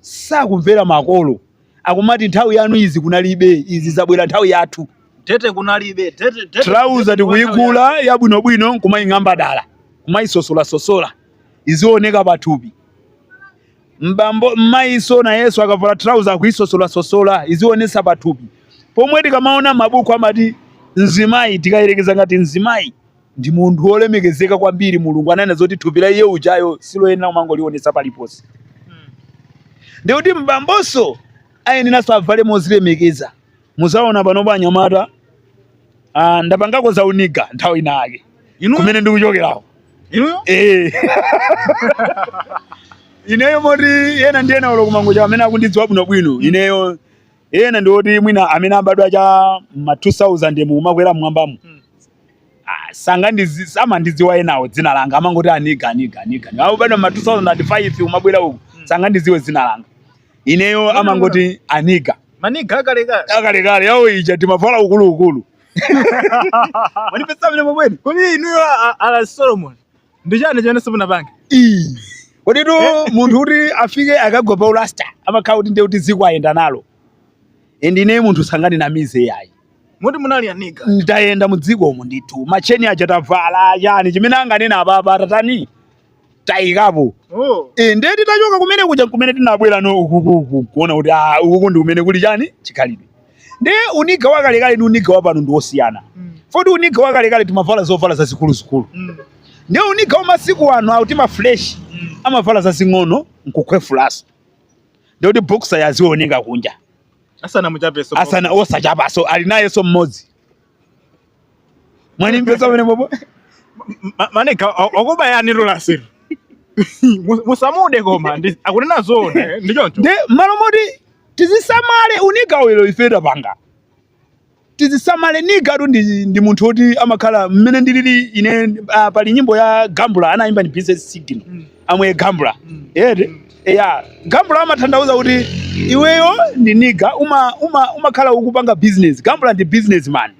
sakumvera makolo, akumati nthawi yanu izi kunalibe, izi zabwera nthawi yathu. Tete kunalibe tete tete. Trauza tikuyigula yabwinobwino nkumaying'amba dala, kumayisosolasosola izioneka pathupi. Mbambo mmayiso nayenso akavala trauza akuisosolasosola izionesa pathupi, pomwe tikamaona mabuku amati mzimayi, tikayerekeza ngati mzimayi ndi munthu wolemekezeka kwambiri, Mulungu ananena zoti thupi la iye ujayo siloyenera kumangolionetsa paliponse. Ndikuti mbambonso ayeneranso avale mozilemekeza. Muzaona panopo anyamata, ndapangako za unigga nthawi inake. Inu kumene ndikuchokerawo. Inuyo? Eh. Ineyo moti ena ndi ena olo kumangocha amene akundidziwa bwinobwino, ineyo ena ndi oti mwina amene abadwa cha ma 2000 mu umakwera mmwambamo, sangandizi samandidziwa enawo dzina langa, amangoti anigga, anigga, anigga. Abadwa ma 2005 umabwera uku sangandidziwe dzina langa ineyo, amangoti anigga. Manigga akalekale. Akalekale yawo ija timavala ukuluukulu. Mwanimvetsa pamenepo bwene? Kodi inuyo ala Solomon ndi chani chimene simunapange? Ii. Kodi tu munthu kuti afike akagwa pa urasta amakhala kuti ndiye kuti dziko ayenda nalo, and ine munthu sangandinamize yayi. Moti munali anigga? Ndayenda mu dzikomo ndithu, macheni aja tavala, chani chimene anganena apapa tatani tayikapo. Oh. E, ndiye titachoka kumene kuja kumene tinabwera no ukukuku kuona kuti ah, ukuku ndi kumene kuli chani, chikhalidwe. Ndiye unigga wakalekale ndi unigga wapano ndi wosiyana. Foti unigga wakalekale timavala zovala zazikuluzikulu. Ndiye unigga wa masiku ano akuti ma fresh amavala zazing'ono nkukhwefulaso, ndiye kuti boxer yazioneka kunja. Asana muchapeso. Asana osachapaso, ali nayenso mmodzi. Mwanimvetsa pamenepopo? Manigga okuba yani lulasiro. Musamude koma akunena zoona, ndi choncho. Nde malo moti tizisamale unigga welo ife tapanga, tizisamale nigga tu ndi munthu woti amakhala mmene ndilili ine. Pali nyimbo ya Gambula anayimba ndi Business Signal. Amwe Gambula. Ete ya Gambula amatanthauza kuti iweyo ndi nigga, umakhala ukupanga business. Gambula ndi businessman,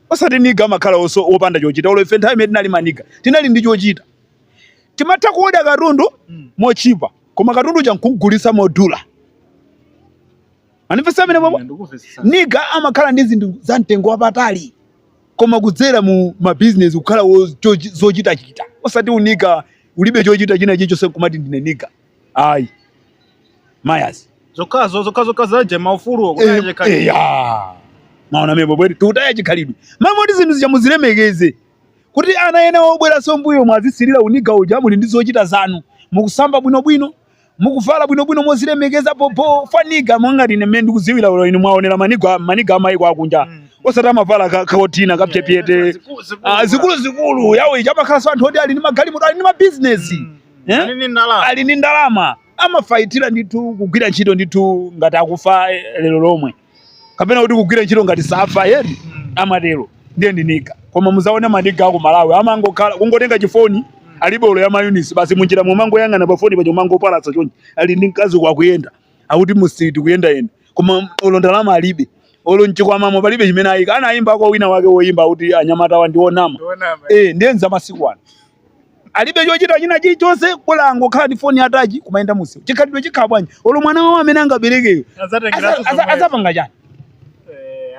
osati nigga amakhala wopanda chochita. Olo ife nthawi imene tinali manigga tinali ndi chochita, timatha kuoda katundu mochipa, koma katundu uja nkugulitsa modula. Manimvetsa pamenepopo? Ndikuvesesa. Nigga amakhala ndi zinthu za mtengo wapatali, koma kudzera mu mabizinesi, kukhala zochitachita, osati unigga ulibe chochita china chilichonse nkumati ndine nigga, ayi mayas. Zokhazo zokha zokha zaje maufulu kutaya chikhalidwe. Ya, maona mepo bweti tikutaya chikhalidwe mamoti zinthu zija muzilemekeze kuti ana ena obweranso mbuyo mwazisirira unigga uja. Muli ndi zochita zanu, mukusamba bwinobwino, mukuvala bwinobwino mozilemekeza popo fanigga mwangati ine mmene ndikudziwira ulo inu mwaonera manigga, manigga amayiko akunja. Osati amavala kaotina kapyepyete. Zikulu. Zikulu zikulu yawo ija, amakhalanso anthu oti ali ndi magalimoto, ali ndi mabizinesi. Eh? Ali ndi ndalama. Ali ndi ndalama, amafayitira ndithu kugwira ntchito ndithu ngati akufa lero lomwe, kapena kuti kugwira ntchito ngati safa yeri. Amatero ndiye ndi nigga. Koma muzaone manigga aku Malawi amangokhala kungotenga chifoni, alibe olo ya mayunisi, basi munjira mumangoyang'ana pa foni pacho, mangopalasa chonchi, ali ndi mkazi kwakuyenda akuti mu street kuyendayenda, koma olo ndalama alibe, olo mchikwamamo palibe chimene ayika. Anayimba kwa wina wake woyimba kuti anyamata wa ndionama. Ndionama. Eh, ndiye nza masiku ano alibe chochita china chilichonse, bola angokhala ndi foni yatachi kumayenda munsewu. Chikhalidwe chikhala bwanji? Olo mwana wawo amene angaberekeyo Azatengeranso zomwezo. azapanga chani?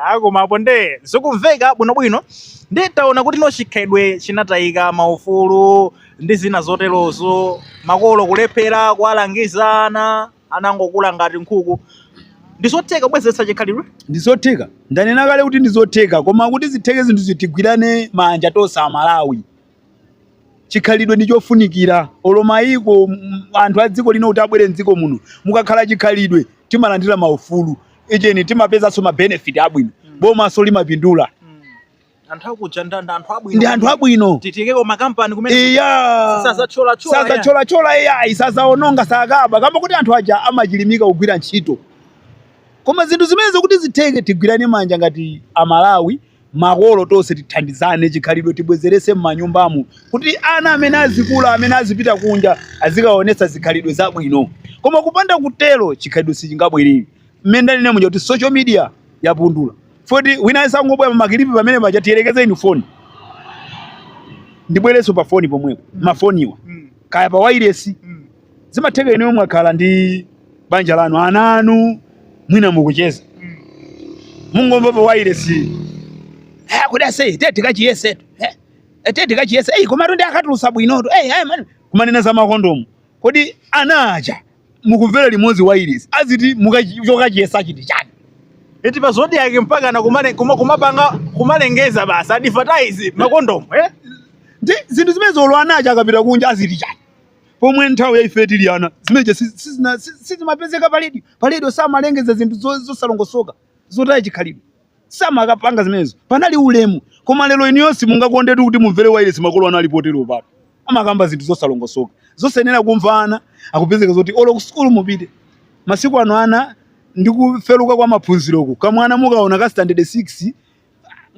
Akoma apo nde zikumveka bwinobwino. Ndi taona kuti no chikhalidwe chinatayika, maufulu. Ndi zina zoterozo, makolo kulephera kuwalangiza ana, anangokula ngati nkhuku. Ndi zotheka kubwezeretsa chikhalidwe? Ndi zotheka, ndanena kale kuti ndi zotheka, koma kuti zitheke zinthu tigwirane manja tonse Amalawi. Chikhalidwe ndi chofunikira. Olo mayiko anthu a dziko lino kuti abwere mdziko muno, mukakhala chikhalidwe timalandira maufulu echeni, timapezanso ma benefit abwino, bomaso limapindula. Anthu akuja ndi anthu abwino. Ndi anthu abwino. Titikeko makampani kumene. Iya. Sazathyolathyola. Sazathyolathyola iyayi, sazaononga, sakaba, kamba kuti anthu aja amachilimika kugwira ntchito. Koma zinthu zimenezo kuti zitheke, tigwirane manja ngati Amalawi, makolo tonse tithandizane, chikhalidwe tibwezerese m'manyumbamo kuti ana amene azikula, amene azipita kunja, azikaonetsa zikhalidwe zabwino. Koma kupanda kutero chikhalidwe sichingabwerere. Mmene ndanena muja kuti social media yapundula foti wina asangobwera pa makilipi pamene paja. Tiyerekeze inu foni, ndibwerenso pa foni pomwepo, mafoniwa kaya pa wireless, zimatheka inuyo mwakhala ndi banja lanu, ana anu, mwina mukucheza, mungomva pa wireless, "Eh, kodi ase te tikachiyesetu, eh, te tikachiyese, eh, komatu ndi akatulusa bwinotu, eh, eh, man." Kumanena za makondomu. Kodi ana aja mukumvera limodzi wireless aziti chokachiyesa chiti chani? Eti pa Zodiak mpaka na kumapanga kumalengeza basi advertise makondomu, eh? Ndi zinthu zimene zolo ana aja akapita kunja aziti chani, pomwe nthawi ya ife tili ana zimeneje sizimapezeka pa radio. Pa radio samalengeza zinthu zosalongosoka, zotaya chikhalidwe, samakapanga zimenezo. Panali ulemu. Koma lero inuyo simungakondetu kuti mumvere wireless makolo anu ali potero pato amakamba zinthu zosalongosoka, zosayenera kumva ana. Akupezeka zoti olo ku sukulu mupite masiku ano, ana ndi kufeluka kwa maphunziroko, kamwana mukaona ka standard 6,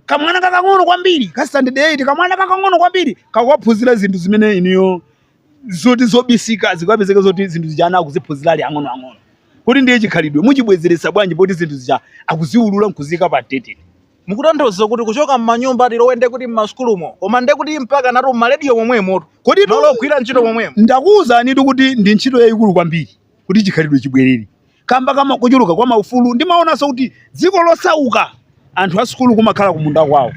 kamwana kakang'ono kwambiri, ka standard 8, kamwana kakang'ono kwambiri kakuphunzira zinthu zimene inuyo zoti zobisika. Zikapezeka zoti zinthu zija ana akuziphunzira ali ang'onoang'ono. Kuti ndiye chikhalidwe muchibwezeretsa bwanji poti zinthu zija akuziulula nkuzika pa mtetete? Mukutanthauza kuti kuchoka m'manyumba tilowe nde kuti m'masukulumo, koma nde kuti mpaka natu m'marediyo momwemo? Kodi malo ogwira ntchito momwemo? Ndakuwuzanitu kuti ndi ntchito yayikulu kwambiri kuti chikhalidwe chibwerere, kamba kama kuchuluka kwa maufulu. Ndimaonanso kuti dziko losauka anthu a sukulu kumakhala kumunda kwawo.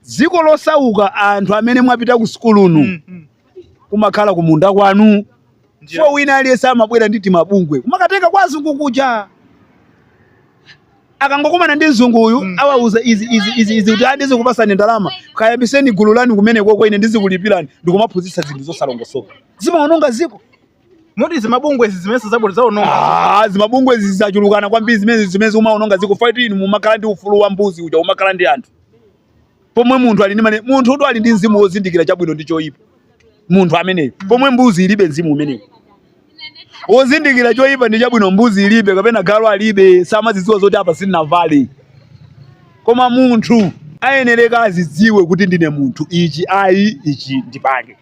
Dziko losauka anthu amene mwapita ku sukulunu kumakhala kumunda kwanu. So wina aliyense amabwera ndi timabungwe kumakatenga kwa azungu kuja. Akangokumana ndi mzungu uyu, awauza izi, izi, izi, izi, kuti andizikupasani ndalama, kayambiseni gulu lanu kumene koko, ine ndizikulipirani, ndikumaphunzitsa zinthu zosalongosoka, zimaononga ziko. Moti zimabungwe izi zimene zabwera zaononga? Ah, zimabungwe izi zachulukana kwambiri, zimene zimaononga ziko. Fight inu mumakhala ndi ufulu wa mbuzi uja umakhala ndi anthu, pomwe munthu ali ndi mane munthu udu ali ndi mzimu wozindikira chabwino ndi choyipa, munthu ameneyo, pomwe mbuzi ilibe mzimu umenewo wozindikira choyipa ndi chabwino. Mbuzi ilibe, kapena galu alibe, samazidziwa zoti apa sindinavale. Koma munthu ayenereka azidziwe kuti ndine munthu, ichi ayi, ichi ndipange.